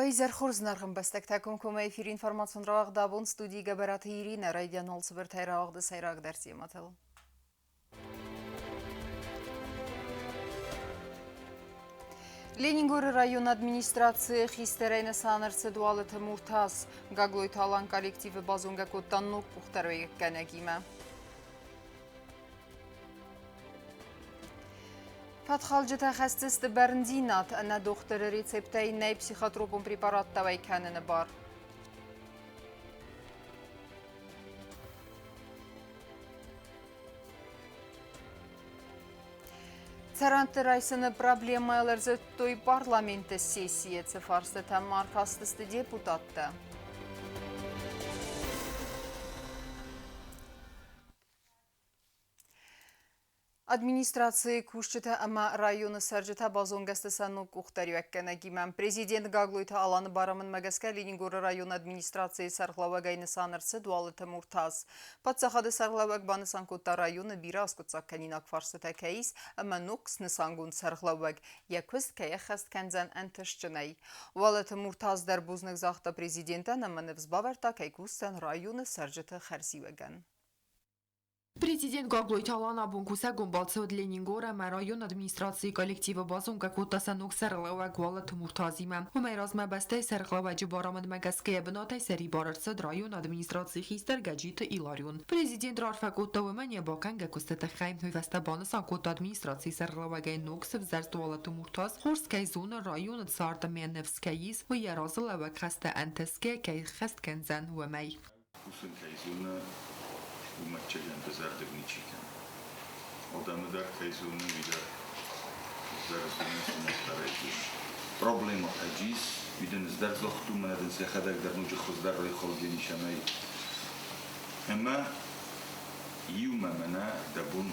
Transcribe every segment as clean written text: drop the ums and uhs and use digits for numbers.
Уый зӕрхор зынаргъ ӕмбӕстӕгтӕ комкоммӕ эфиры информацион рауагъд абон студийы Гӕбӕраты Иринӕ райдиан цыбыртӕй рауагъды сӕйрагдӕр темӕтыл. Ленингоры районы администрацийы хистӕрӕй нысан ӕрцыд Уалыты Муртаз. Гаглойты Алан коллективы базонгӕ кодта ног къухдариуӕггӕнӕгимӕ. Фӕтхалджытӕ хӕсдзысты бӕрндзинад, ӕнӕ дохтыры рецептӕй нӕй психотропон препараттӕ уӕй кӕныны бар. Цӕрӕнтты райсыны проблемӕйыл ӕрдзырдтой парламенты сессийы цы фарстытӕм ӕркастысты депутаттӕ. Администрацийы кусджытӕ ӕмӕ районы цӕрджытӕ базонгӕ сты сӕ ног къухдариуӕггӕнӕгимӕ. Президент Гаглойты Аланы барамындмӕ гӕсгӕ Ленингоры районы администрацийы сӕргълӕууӕгӕй нысан ӕрцыд Уалыты Муртаз. Паддзахады сӕргълӕууӕг банысан кодта, районы бирӕ аскъуыддзагкӕнинаг фарстытӕ кӕй ис ӕмӕ ног снысангонд сӕргълӕууӕг йӕ куыст кӕй ӕххӕст кӕндзӕн ӕнтыстджынӕй. Уалыты Муртаз дӕр бузныг загъта президентӕн ӕмӕ ныфс бавӕрдта, кӕй кусдзӕн районы цӕрджыты хӕрзиуӕгӕн. Президент Гаглойты Алан абон кусӕгон балцы уыд Ленингор ӕмӕ районы администрацийы коллективы базонгӕ кодта сӕ ног сӕргълӕууӕг Уалыты Муртазимӕ. Уымӕй размӕ бӕстӕйы сӕргълӕууӕджы барамындмӕ гӕсгӕ йӕ бынатӕй сӕрибар ӕрцыд районы администрацийы хистӕр Гӕджиты Иларион. Президент раарфӕ кодта уымӕн йӕ бакӕнгӕ куысты тыххӕй. Уый фӕстӕ банысан кодта администрацийы сӕргълӕууӕгӕй ног сывзӕрст Уалыты Муртаз хорз кӕй зоны районы цард ӕмӕ ныфс кӕй ис, уый йӕ разылӕууӕг хӕстӕ ӕнтысгӕ кӕй ххӕст кӕндзӕн, уымӕй. Кусын кӕй зоны, уымӕ дызӕрдыг ничи кӕны. Адӕмы дӕр кӕй зоны, уый дӕр хуыздӕр зоны, сымах дӕр ӕй зоны. Проблемӕтӕ ис, уый дын ӕз дӕр загътон, мӕнӕ дын сӕхӕдӕг дӕр ноджы хуыздӕр райхалдзӕнис ӕмӕ ӕмӕ иумӕ мӕнӕ дӕ бон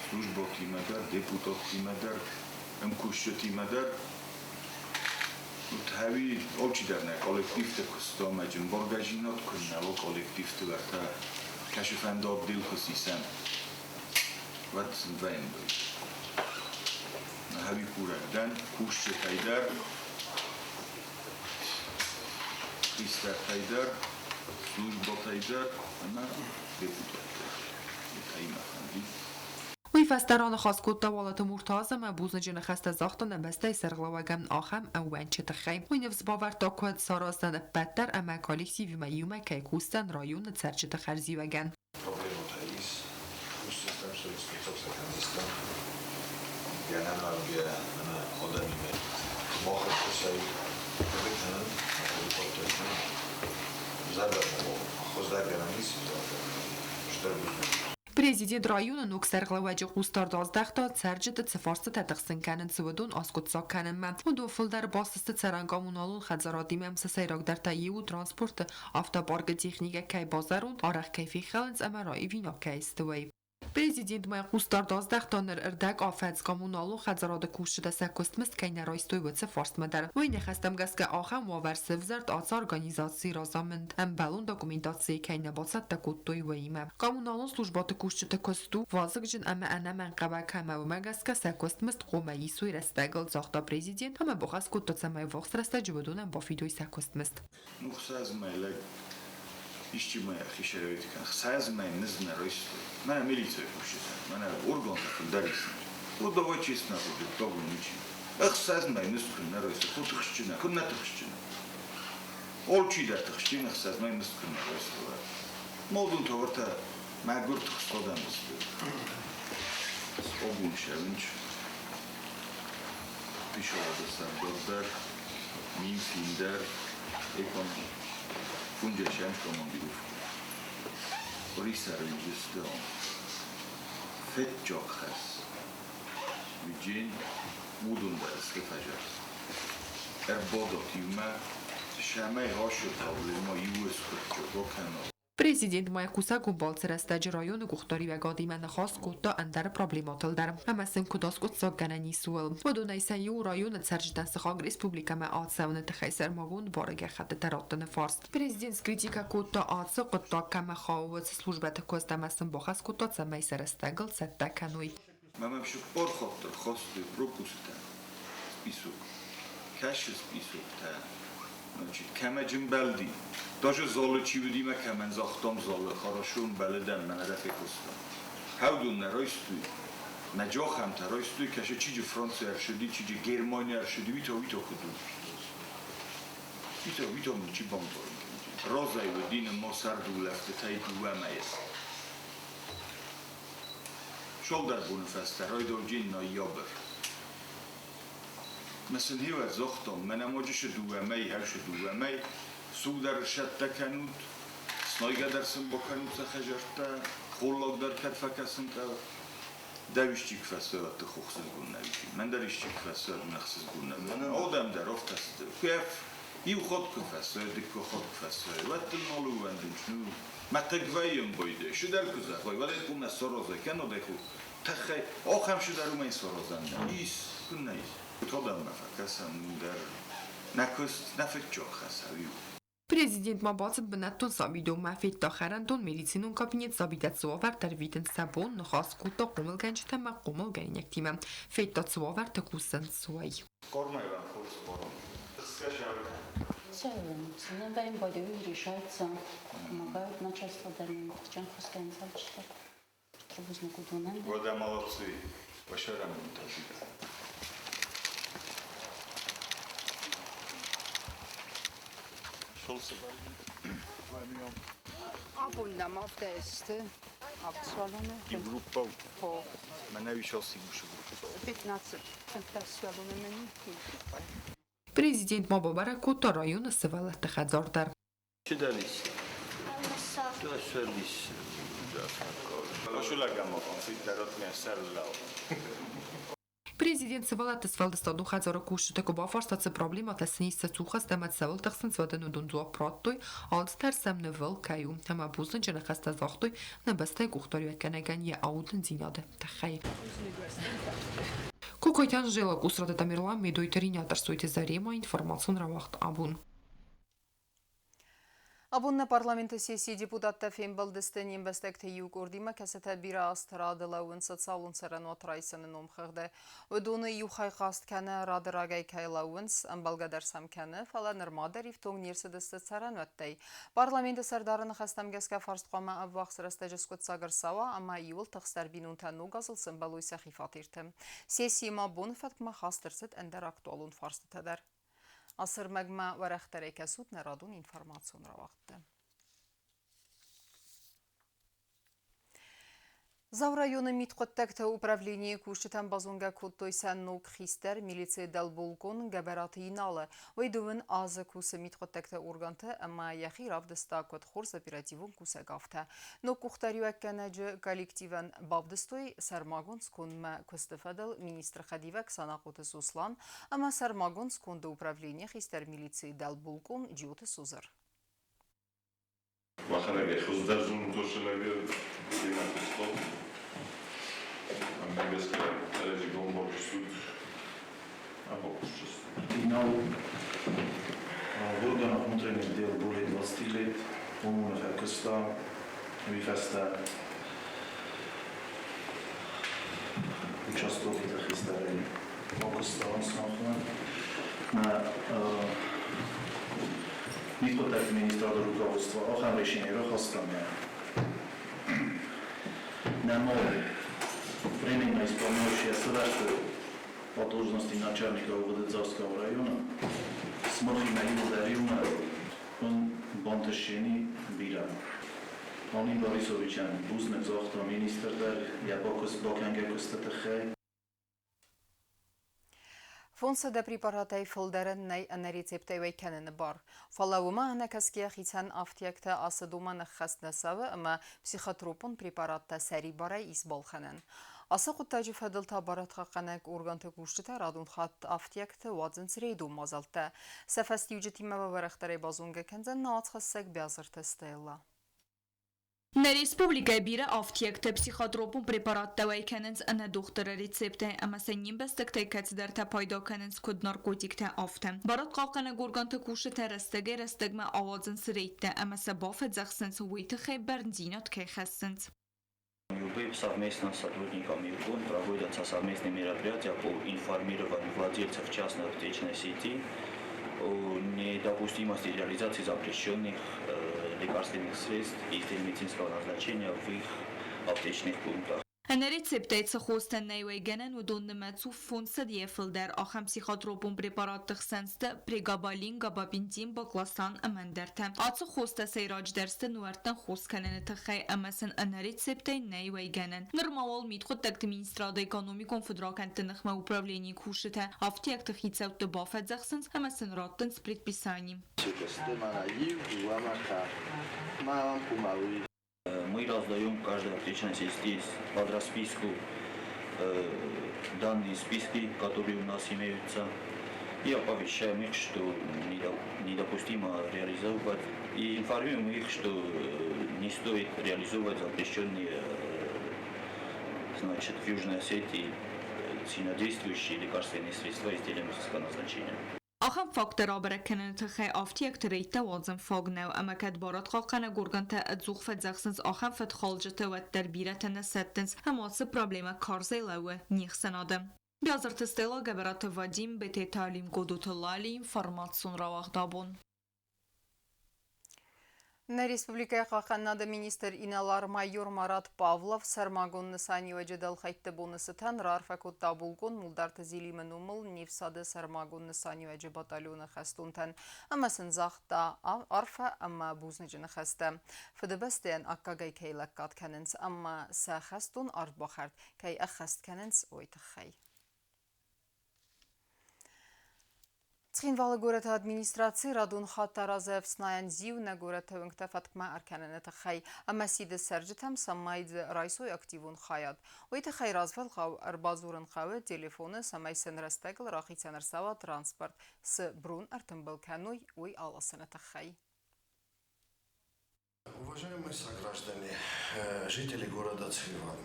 службӕтимӕ дӕр, депутаттимӕ дӕр, ӕмкусджытимӕ дӕр Ӕви алчидӕр нӕ коллективты куыста ӕмӕ ӕмбаргӕдзинад куыннӕ уа коллективты уӕртӕ кӕсы фӕнды отдел куы сисӕм, уӕд сын вӕййы. Ӕви курӕг дӕн кусджытӕй дӕр, хистӕртӕй дӕр, службӕтӕй дӕр ӕмӕ депутаттӕй. Кӕй мӕ фӕндид. Уый фӕстӕ раныхас кодта Уалыты Муртаз ӕмӕ бузныджы ныхӕстӕ загъта нӕ бӕстӕйы сӕргълӕууӕгӕн ахӕм ӕууӕнчы тыххӕй. Уый ныфс бавӕрдта, куыд сараздзӕн ӕппӕт дӕр ӕмӕ коллективимӕ иумӕ кӕй кусдзӕн районы цӕрджыты хӕрзиуӕгӕн. Проблемӕтӕ ис, кусдзыстӕм сӕ, скъуыддзаг кӕндзыстӕм. Гӕнӕн ӕмӕ адӕмимӕ мах ӕххуысӕй хъуыды кӕнын, хъуыды кодтой зӕрдӕ хуыздӕр гӕнӕн ис, стыр бузныг. Президент районы ног сӕргълӕууӕджы хъусдард аздӕхта, цӕрджыты цы фарстытӕ тыхсын кӕнынц, уыдон аскъуыддзаг кӕнынмӕ. Уыдон фылдӕр баст сты цӕрӕн-коммуналон хӕдзарадимӕ. Сӕ сӕйрагдӕр та иу у транспорты автопаркы техникӕ кӕй базӕронд, арӕх кӕй фехӕлынц ӕмӕ раивинаг кӕй сты, уый. Президент ма хъусдард аздӕхта ныр ӕрдӕг афӕдз коммуналон хӕдзарады кусджытӕ сӕ куыстмызд кӕй нӕ райстой, уыцы фарстмӕ дӕр. Уый ныхӕстӕм гӕсгӕ ахӕм уавӕр сӕвзӕрд ацы организацийы разамынд ӕмбӕлон документацийы кӕй нӕ бацӕттӕ кодтой, уыимӕ. Коммуналон службӕты кусджыты куыст у вазыгджын ӕмӕ ӕнӕмӕнгхъӕуӕг ӕмӕ уымӕ гӕсгӕ сӕ куыстмызд хъуамӕ исой рӕстӕгыл, загъта президент ӕмӕ бахӕс кодта, цӕмӕй ввахс рӕстӕджы уыдонӕн бафидой сӕ куыстмызд. Ну, хсӕзмӕ лӕг исчи ма йӕхи сӕрӕй кӕны. Хсӕзмӕ мызд нӕ райстой. Мӕнӕ милицӕйы кусджытӕ, мӕнӕ органтӕ фылдӕр исынц. Вот давай честно хъуыддаг ничи. Ӕхсӕзмӕ мызд куы нӕ райстой, куы тыхстджынӕ, куы нӕ тыхстджынӕ. Алчидӕр тыхстджын ӕхсӕзмӕ мызд куы нӕ райстой. Модон товартӕ мӕгуыр тыхст адӕм сты. Абон сӕвынч Пишалады сӕрдар дӕр, Минфин дӕр, фундесӕм командировкӕ. Къуырисӕры фӕтчаг хӕс. Уыджен уыдон дӕр сты фӕзӕр. Ӕрбадат иумӕ, сӕмӕй ацы проблемӕ иу скъуыддзаг акӕна. Президент ма кусӕгон балцы рӕстӕджы районы къухдариуӕгадимӕ ныхас кодта ӕндӕр проблемӕтыл дӕр ӕмӕ сын куыд аскъуыддзаггӕнӕн ис, ууыл. Уыдонӕй сӕ иу районы цӕрджытӕн сыхаг республикӕмӕ ацӕуыны тыххӕй сӕрмагонд бары гӕххӕттытӕ раттыны фарст. Президент скритикӕ кодта ацы хъуыддаг кӕмӕ хауы, уыцы службӕты куыст ӕмӕ сын бахӕс кодта, цӕмӕй сӕ рӕстӕгыл цӕттӕ кӕной. Мӕ цыппор хатты рхастой пропусктӕ, список. Кӕсы списоктӕ. Значит, кӕмӕ мбӕлди. Даже залы чи уыди мӕ кӕмӕн загътам залы, хорошо мбӕлыдӕн, мӕнӕ дӕ фехъуыстам. Хӕвдун нӕ райстой, мӕ джохӕмтӕ райстой, кӕсы чиджы Франция ӕрсыди, чиджы Германия ӕрсыди, уый та, уый та куыд у? Уый та мын чи бамбарын кӕнди? Разӕй уыди ныма сӕрдулӕфтытӕй дыууӕ мӕйы. Цалдӕр боны фӕстӕ райдауджын ноябрь. Мӕ сын хевӕр загътам, мӕнӕ ма джысы дыууӕ мӕй, хӕрсы дыууӕ мӕй, суг дӕр сӕттӕ кӕнут, снайгӕ дӕр сын бакӕнут сӕ хӕдзӕрттӕ, холлаг дӕр кӕд фӕкӕсын хъӕуы. Дӕу исчи куы фӕцӕуӕд, ты хохсызгон нӕ уыди. Мӕн дӕр исчи куы фӕцӕуӕд, мын ӕхсызгон нӕ уыди. Адӕм дӕр афтӕ сты. Куы иу хатт куы фӕцӕуы, дыккаг хатт куы фӕцӕуы, уӕд дын нал ӕууӕндынц. Ну, мӕ хъыг вӕййын бойде. Сыдӕр куы зӕгъой, уӕд ӕй хъуамӕ саразай, кӕннод ӕй тыххӕй ахӕм сыдӕр уымӕй саразӕн нӕ ис, куыннӕ ис. Куыд адӕммӕ фӕкӕсӕм, уым дӕр нӕ куыст, нӕ фыццаг хӕс ӕви у. Президент ма бацыд бынӕттон сабидонмӕ, федта хӕрӕндон, медицинон кабинет, сабитӕ цы уавӕртӕ ӕрвитынц сӕ бон, ныхас кодта хъомылгӕнджытӕ ӕмӕ хъомылгӕнинӕгтимӕ, федта цы уавӕрты кусынц, уый. Кормайван хорз форум. Все в бою решаются, помогают начальство дармин. Вода молодцы. Пошарам тазик. Абон авдӕсты авд И группа по Менә еще группа. 15 15 сывӕллоны мӕн. Президент ма бабӕрӕг кодта районы сывӕллӕтты хӕдзар дӕр. Чидалис. Töszölis. Президент сывӕллӕтты сфӕлдыстадон хӕдзары кусджыты куы бафарста, цы проблемӕтӕ сын ис сӕ цухӕст ӕмӕ цӕуыл тыхсынц, уӕд ын уыдон дзуапп радтой, алцыдӕр сӕм нывыл кӕй у, ӕмӕ бузныджы ныхӕстӕ загътой нӕ бӕстӕйы къухдариуӕггӕнӕгӕн йӕ аудындзинады тыххӕй. Кокойты Анжела, Къусраты Тамерлан, Медойты Ринат, Ӕрсойты Зарема, информацион рауагъд «Абон». Абон нӕ парламенты сессийы депутаттӕ фембӕлдысты не мбӕстӕгты иу къордимӕ, кӕцытӕ бирӕ азты рады лӕууынц социалон цӕрӕнуат райсыны номхыгъды. Уыдоны иу хай хъаст кӕны, рады рагӕй кӕй лӕууынц, ӕмбӕлгӕ дӕр сӕм кӕны, фӕлӕ нырма дӕр ифтонг не рцыдысты цӕрӕнуӕттӕй. Парламенты сӕрдары ныхӕстӕм гӕсгӕ фарст хъуамӕ ӕввахс рӕстӕджы скъуыддзаг ӕрцӕуа ӕмӕ иууыл тыхстдӕр бинонтӕ ног азыл сӕмбӕлой сӕхи фатерты. Сессийы ма боны фӕткмӕ хаст ӕрцыд ӕндӕр актуалон фарстытӕ дӕр. Ацы ӕрмӕгмӕ уӕрӕхдӕрӕй кӕсут нӕ радон информацион рауагъдты. Дзауы районы мидхъуыддӕгты управленийы кусджытӕн базонгӕ кодтой сӕ ног хистӕр милицийы дӕлбулкъон Гӕбӕраты Иналы. Уый дыууын азы кусы мидхъуыддӕгты органты ӕмӕ йӕхи равдыста куыд хорз оперативон кусӕг, афтӕ. Ног къухдариуӕггӕнӕджы коллективӕн бавдыстой сӕрмагонд скондмӕ куысты фӕдыл министры хӕдивӕг Санахъоты Сослан ӕмӕ сӕрмагонд сконды управленийы хистӕр милицийы дӕлбулкъон Джиоты Созыр. Махӕн хуыздӕр зондгосы лӕгы куыстон. Ӕмӕ гӕсгӕ ӕрӕджы гом бакуыстут ӕмӕ кусджысты. Инал в органах внутренних дел более 20 лет. Он фӕкуыста, уый фӕстӕ участковый хистӕрӕй бакуыста сымахмӕ. Мӕ мидхъуыддӕгты министрады руководство ахӕм решение рахаста, мӕ нӕма временно исполняющий сывӕрдты по должности начальника УВД Дзауского района сымахимӕ иууылдӕр иумӕ он бантысджени бирӕ. Анин Борисовичӕн бузныг загъта министр дӕр йӕ бакӕнгӕ куысты тыххӕй. 500 препаратӕй фылдӕрӕн нӕй ӕнӕ рецептӕй уӕй кӕныны бар. Фӕлӕ уымӕ ӕнӕкӕсгӕйӕ хицӕн афтиӕгтӕ ацы домӕн ӕххӕст нӕ цӕуы ӕмӕ психотропон препараттӕ сӕрибарӕй ис балхӕнӕн. Ацы хъуыддаджы фӕдыл та барадхъахъхъӕнӕг органты кусджытӕ радон хатт афтиӕгты уадзынц рейдон мадзӕлттӕ. Сӕ фӕстиуджытимӕ уӕрӕхдӕрӕй базонгӕ кӕндзӕн нӕ уацхӕссӕг Биазырты Стелла. Нӕ республикӕйы бирӕ афтиӕгты психотропон препараттӕ уӕй кӕнынц ӕнӕ дохтыры рецептӕй ӕмӕ сӕ не мбӕстӕгтӕй кӕцыдӕртӕ пайда кӕнынц куыд наркотиктӕ, афтӕ. Барадхъахъхъӕнӕг органты кусджытӕ рӕстӕгӕй-рӕстӕгмӕ ауадзынц рейдтӕ ӕмӕ сӕ бафӕдзӕхсынц, уый тыххӕй бӕрндзинад кӕй хӕссынц. ЮБ совместно с сотрудниками ЮКОН проводятся совместные мероприятия по информированию владельцев частной аптечной сети о недопустимости реализации запрещенных лекарственных средств и изделий медицинского назначения в их аптечных пунктах. Ӕнӕ рецептӕй цы хостӕн нӕй уӕйгӕнӕн, уыдон нымӕц у 500-йӕ фылдӕр. Ахӕм психотропон препаратты хсӕн сты прегабалин, габапентин, бакласан ӕмӕ ӕндӕртӕ. Ацы хостӕ сӕйраджыдӕр сты нуӕрттӕн хос кӕныны тыххӕй ӕмӕ сын ӕнӕ рецептӕй нӕй уӕйгӕнӕн. Нырма уал мидхъуыддӕгты министрады экономикон фыдракӕндты ныхмӕ управленийы кусджытӕ афтиӕгты хицӕутты бафӕдзӕхсынц ӕмӕ сын раттынц предписани. Мы раздаем каждой аптечной сети под расписку данные списки, которые у нас имеются, и оповещаем их, что недопустимо реализовывать, и информируем их, что не стоит реализовывать запрещенные, значит, в Южной Осетии сильнодействующие лекарственные средства изделия медицинского назначения. Ахӕм факттӕ рабӕрӕг кӕныны тыххӕй афтиӕгты рейдтӕ уадзын фаг нӕу, ӕмӕ кӕд барадхъахъхъӕнӕг органтӕ ӕдзух фӕдзӕхсынц ахӕм фӕдхалджыты, уӕддӕр бирӕтӕ нӕ сӕттынц, ӕмӕ ацы проблемӕ карзӕй лӕууы не хсӕнады. Биазырты Стелла, Гӕбӕраты Вадим, Бететы Алим, Къодоты Лали, информацион рауагъд абон. Нӕ республикӕйы хъахъхъӕнынады министр инӕлар-майор Марат Павлов сӕрмагонд нысаниуӕджы дӕлхӕйтты боны цытӕн раарфӕ кодта булкъон Мулдарты Зелимы номыл не фсады сӕрмагонд нысаниуӕджы батальоны хӕстонтӕн ӕмӕ сын загъта арфӕ ӕмӕ бузныджы ныхӕстӕ, Фыдыбӕстӕйӕн аккагӕй кӕй лӕггад кӕнынц ӕмӕ сӕ хӕстон ардбахӕрд кӕй ӕххӕст кӕнынц, уый тыххӕй. Цхинвалы горӕты администраци радон хатт аразы ӕфснайӕн зиу нӕ горӕты уынгтӕ фӕткмӕ ӕркӕныны тыххӕй ӕмӕ сиды цӕрджытӕм, цӕмӕй дзы райсой активон хайад. Уый тыххӕй развӕлгъау ӕрбадзурын хъӕуы телефоны, цӕмӕй сын рӕстӕгыл рахицӕн ӕрцӕуа транспорт, цы брон ӕртымбыл кӕной, уый аласыны тыххӕй. Уважаемые сограждане, жители города Цхинвал,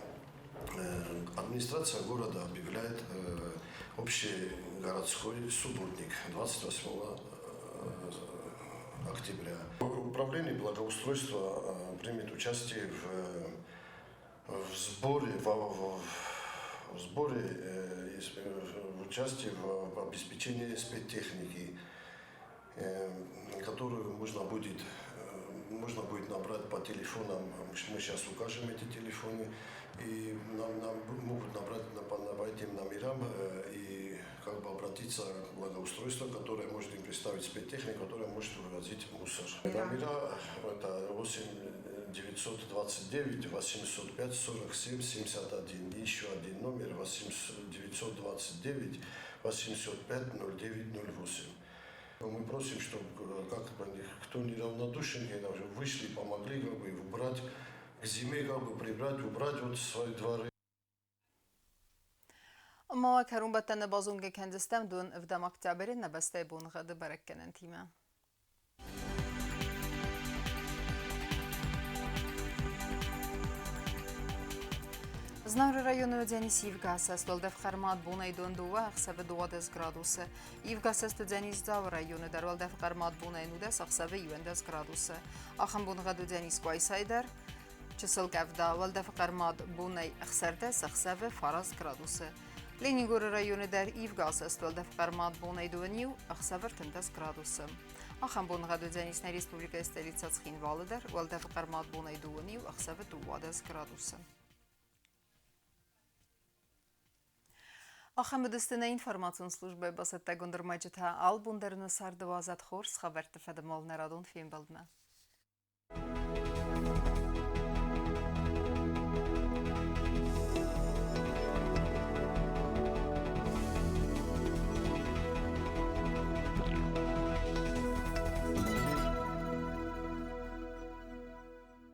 администрация города объявляет общий городской субботник 28 октября. Управление благоустройства примет участие в сборе, в сборе, в участии в обеспечении спецтехники, которую можно будет набрать по телефонам. Мы сейчас укажем эти телефоны, и нам могут набрать по этим номерам и как бы обратиться к благоустройству, которое может им представить спецтехнику, которая может вывозить мусор. Номера это 8 929 805 47 71. И еще один номер 8 929 805 09 08. Мы просим, чтобы как бы кто неравнодушен, вышли, помогли как бы убрать к зиме, как бы прибрать, убрать вот свои дворы. Ӕмӕ кӕронбӕттӕны базонгӕ кӕндзыстӕм дыууын ӕвдӕм октябры нӕ бӕстӕйы боныгъӕды бӕрӕггӕнӕнтимӕ. Знауыры районы уыдзӕнис ивгӕ асӕст, уӕлдӕф хъӕрмад бонӕй дон 2, ӕхсӕвы 12 градусы. Ивгӕ асӕст уыдзӕнис Дзауы районы дӕр, уӕлдӕф хъӕрмад бонӕй 19, ӕхсӕвы 11 градусы. Ахӕм боныгъӕд уыдзӕнис Къуайсайы дӕр. Чысыл къӕвда, уӕлдӕфы хъӕрмад бонӕй 16, ӕхсӕвы 9 градусы. Ленингоры районы дӕр ивгӕ асӕст, уӕлдӕф хъӕрмад бонӕй 21, ӕхсӕвы 13 градусы. Ахӕм боныгъӕд уыдзӕнис нӕ республикӕйы столицӕ Цхинвалы дӕр, уӕлдӕфы хъӕрмад бонӕй 21, ӕхсӕвы 12 градусы. Ахӕм уыдысты нӕ информацион службӕйы бацӕттӕгонд ӕрмӕджытӕ. Албон дӕр нӕ царды уадзӕд хорз хабӕртты фӕдыл нӕ радон фембӕлдмӕ.